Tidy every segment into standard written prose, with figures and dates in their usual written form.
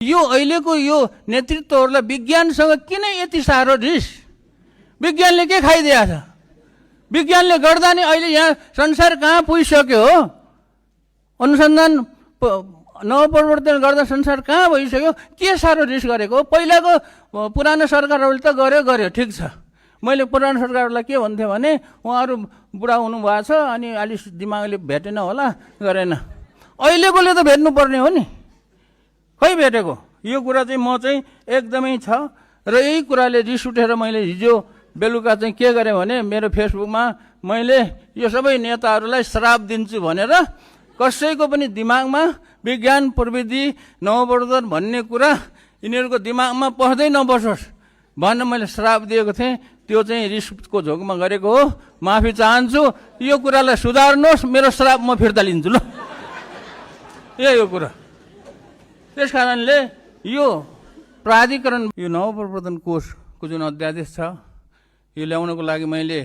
यो अहिलेको यो नेतृत्वहरूलाई विज्ञानसँग किन यति साह्रो रिस? विज्ञानले के खाइदिएको छ? विज्ञानले गर्दा नि अहिले यहाँ संसार कहाँ पुगिसक्यो हो? अनुसन्धान नवप्रवर्तन गर्दा संसार कहाँ भइसक्यो? के साह्रो रिस गरेको हो? पहिलाको पुरानो सरकारहरूले त गर्यो ठिक छ। मैले पुरानो सरकारहरूलाई के भन्थेँ भने उहाँहरू बुढा हुनुभएको छ अनि अलिक दिमागले भेटेन होला, गरेन। अहिलेकोले त भेट्नु पर्ने हो नि, खै भेटेको? यो कुरा चाहिँ म चाहिँ एकदमै छ। र यही कुराले रिस उठेर मैले हिजो बेलुका चाहिँ के गरेँ भने मेरो फेसबुकमा मैले यो सबै नेताहरूलाई श्राप दिन्छु भनेर कसैको पनि दिमागमा विज्ञान प्रविधि नवप्रवर्तन भन्ने कुरा यिनीहरूको दिमागमा पस्दै नबसोस् भनेर मैले श्राप दिएको थिएँ। त्यो चाहिँ रिसको झोकमा गरेको हो। माफी चाहन्छु। यो कुरालाई सुधार्नुहोस्, मेरो श्राप म फिर्ता लिन्छु। ल यही हो कुरा। त्यस कारणले यो प्राधिकरण, यो नवप्रवर्तन कोषको जुन अध्यादेश छ, यो ल्याउनको लागि मैले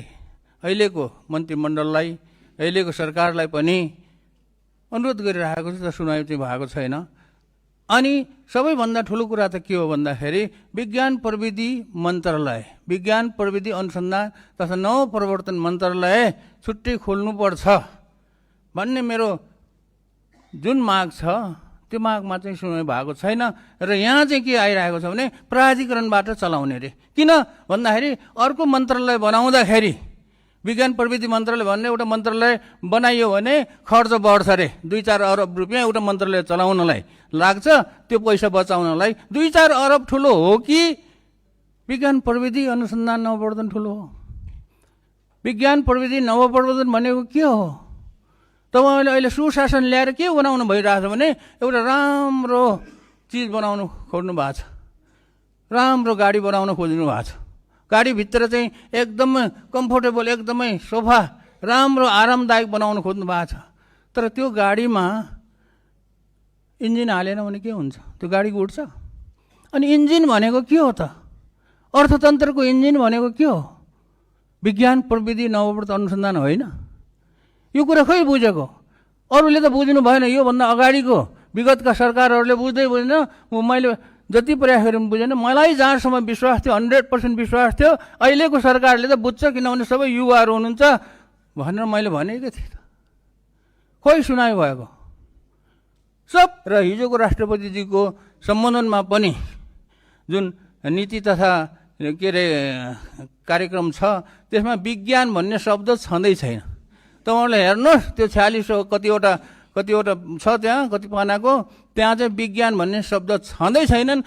अहिलेको मन्त्रीमण्डललाई, अहिलेको सरकारलाई पनि अनुरोध गरिरहेको छु। त सुनाइ चाहिँ भएको छैन। अनि सबैभन्दा ठुलो कुरा त के हो भन्दाखेरि विज्ञान प्रविधि मन्त्रालय, विज्ञान प्रविधि अनुसन्धान तथा नवप्रवर्तन मन्त्रालय छुट्टै खोल्नुपर्छ भन्ने मेरो जुन माग छ, त्यो मागमा चाहिँ सुनाइ भएको छैन। र यहाँ चाहिँ के आइरहेको छ भने प्राधिकरणबाट चलाउने रे। किन भन्दाखेरि अर्को मन्त्रालय बनाउँदाखेरि विज्ञान प्रविधि मन्त्रालय भन्ने एउटा मन्त्रालय बनाइयो भने खर्च बढ्छ रे। 2-4 अरब रुपियाँ एउटा मन्त्रालय चलाउनलाई लाग्छ। त्यो पैसा बचाउनलाई 2-4 अरब ठुलो हो कि विज्ञान प्रविधि अनुसन्धान नवप्रवर्तन ठुलो हो? विज्ञान प्रविधि नवप्रवर्तन भनेको के हो? तपाईँले अहिले सुशासन ल्याएर के बनाउनु भइरहेछ भने एउटा राम्रो चिज बनाउनु खोज्नु भएको छ, राम्रो गाडी बनाउन खोज्नु भएको छ। गाडीभित्र चाहिँ एकदमै कम्फोर्टेबल, एकदमै सोफा राम्रो आरामदायक बनाउन खोज्नु भएको छ। तर त्यो गाडीमा इन्जिन हालेन भने के हुन्छ? त्यो गाडी उड्छ। अनि इन्जिन भनेको के हो त? अर्थतन्त्रको इन्जिन भनेको के हो? विज्ञान प्रविधि नवप्रवर्तन अनुसन्धान होइन? यो कुरा खै बुझेको? अरूले त बुझ्नु भएन। योभन्दा अगाडिको विगतका सरकारहरूले बुझ्दै बुझेन। मैले जति प्रयास गरेँ बुझेन। मलाई जहाँसम्म विश्वास थियो, 100% विश्वास थियो, अहिलेको सरकारले त बुझ्छ, किनभने सबै युवाहरू हुनुहुन्छ भनेर मैले भनेकै थिएँ। खोइ सुनाइ भएको सब। र हिजोको राष्ट्रपतिजीको सम्बोधनमा पनि जुन नीति तथा के अरे कार्यक्रम छ, त्यसमा विज्ञान भन्ने शब्द छँदै छैन। तपाईँहरूले हेर्नुहोस्, त्यो 46 कतिवटा छ त्यहाँ, कति पानाको, त्यहाँ चाहिँ विज्ञान भन्ने शब्द छँदै छैनन्।